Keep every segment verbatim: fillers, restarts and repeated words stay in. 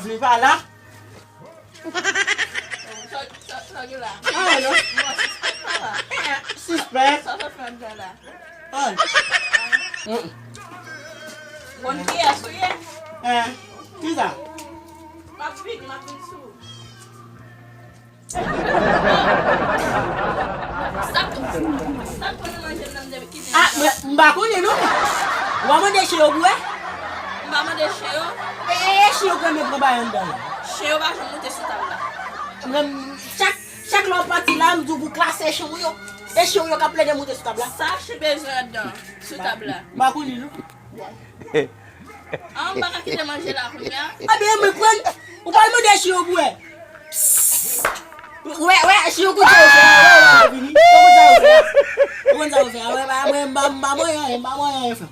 Li pa la. Sa, sa, sa gen la? Ah, non. Mwen sispèk papa. Sispèk? Sa sa fè anndan la? Ah. Mm. Konn kiyès ou ye? Eh, kisa? M ap vin, m ap vin sou ou. Sa, sa konn manje nan depi ki Ah, mwen, m pa konnen non. W a mande chen yo pou wè? M pa mande chen yo. E, e, e chen yo kòman pran bay anndan la? Chen yo pa janm moute sou tab la. Mwen, chak, chak lè w pati la, m di w pou klase chen w yo. E chen w yo k ap plede moute sou tab la. Sa chen bezwen anndan, sou tab la? M pa konnen non. Ah, m pa ka kite manje la kounye a. Ebyen, mwen pran, ou pa mande chen yo pou wè. Wè, wè, chen yo koute yo fè, wè, wè, vini. Ou konn sa yo fè? Ou konn sa yo fè? Wè, ba, mwen, m pa, m pa manyen anyen, m pa manyen anyen, frè.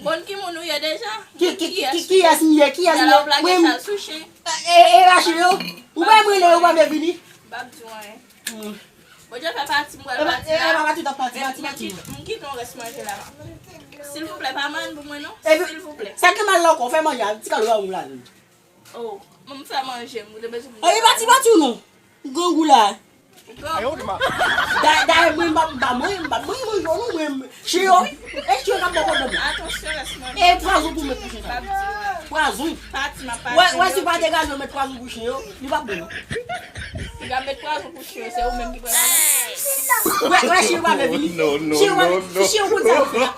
M konn ki moun ou ye deja? Ki, ki, ki, ki, kiyès m ye? Kiyès m ye? Lè w lage chal sou chen. E, e, e, rache yo. Ou pa mwen lè yo pa vle vini. M p ap di w anyen. Hmm. Bondye fè pati m pral pati la. E pa, e pa pati, w t ap pati, pati, pati. M kite yon rès manje la. Silvouplè, pa manyen pou mwen non. Silvouplè. Sa ki mal la ankò, fè manje a, ti kal ou pa moun la. Oh, m fè manje, m te bezwen. E pati, pati ou non? Grangou la. Grangou. Da, da, mwen, m pa, m pa manyen, m pa manyen manje non, mwen, chen yo, wi. E chen yo k ap bò kòdon. Atansyon, rès manje. E pwazon pou mwen, chen sa. Pwazon. Pati, m ap pati. Wè, wè, si w pa te gade, w met pwazon pou chen yo, li p ap bon non. Li ka met pwazon pou chen yo, se ou menm ki pran lajan. Wè, wè, chen yo pa vle vini. Chen yo pa vle, chen yo konn sa yo fè a.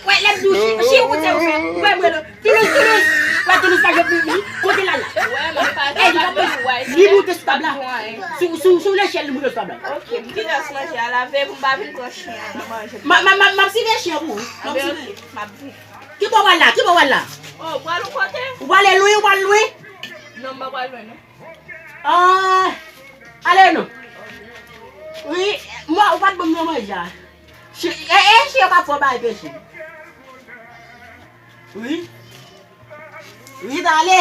Wè, lè m di w, chen yo konn sa yo fè a. Wè, mwen, Toulouse, Toulouse. Wè, Toulouse pa jwenn vini. Kote l al la? Wè, mwen pa li moute sou tab la. Sou, sou, sou lechèl, li moute sou tab la. Ok, m kite rès manje a lave pou m pa vin pran chen an nan manje. M ap, m ap, m ap, m ap sive chen an pou ou. M ap sive. M ap vin. Ki bò w al la? Ki bò w al la? Oh, ou pral yon kote? Ou prale lwen, ou pral lwen? Non, m pa pral lwen non. Ah, ale non. Wi, mwen, ou pa t ban m nan manje a. Chen, e, e, chen yo pa fè w bay peche. Wi. Wi, ale.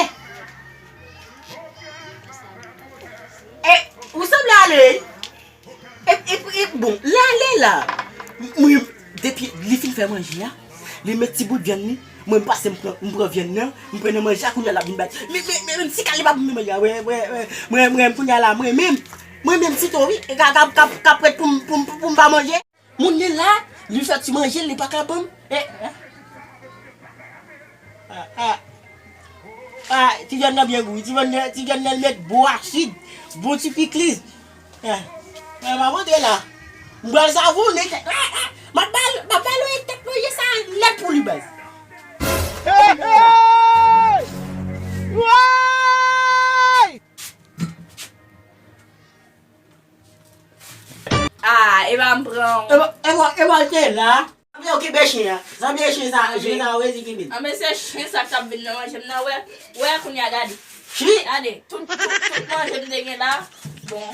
E, ou sanble ale. E, e, e, bon, lè ale la, mwen, depi li fin fè manje a, li met ti bout vyann li, mwen m pase m pran, m pran vyann nan, m pran nan manje a, kounye a l ap vin bay. Men, men, men, men, ti kal li pa pou mwen manje a, wè, wè, wè, mwen, mwen, kounye a la, mwen menm, mwen menm sito, wi, e ka, ka, ka, ka prèt pou m, pou m, pou m pa manje. Moun li la, li fè ti manje, li pa ka ban m. E, e. Ah, ah. Ah, ti vyann nan byen gou wi. Ti vyann nan, ti vyann nan met bon asid, bon ti pikliz. Ah, ah, m ap antre la. M pral savounen tèt. Ah, ah. M ap ba l, m ap ba l yon tèt lonje sa nèt pou li baz. Hey, hey! Woy! Ah, e pa m pran. E pa, e pa, e pa l te la. Zanmi yo kenbe chen an. Zanmi yo chen sa, chen sa, ou rezi kenbe l. Anben se chen sa k t ap vin nan manje m nan, wè, wè kounye a gade. Chen? Gade, tout, tout, tout manje m te gen la. Bon.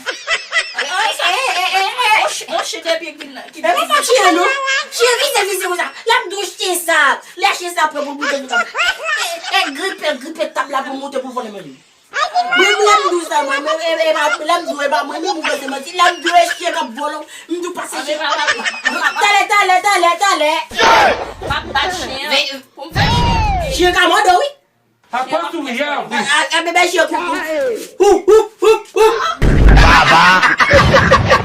On ch-, on chen de pye ki nan, ki nan. E pa chen non. Chen vize, vize konsa. L ap dou chen sa. Lè chen sa pran pou l moute sou tab. E, e, e gripe, gripe tab la pou l moute pou l vòlè manje. Mwen, lè m di w sa, mwen, mwen, e, e, pa, lè m di w, e pa mwen menm, ou panse manti. Lè m di w, e chen k ap vòlè w, m di w pase chen. Talè, talè, talè, talè. M ap bat chen an pou m fè chen. Chen ka mòde w, wi. A kòz ou ye, wi. A, a, a, bebe chen koukou. Ou, ou, ou, ou. Baba.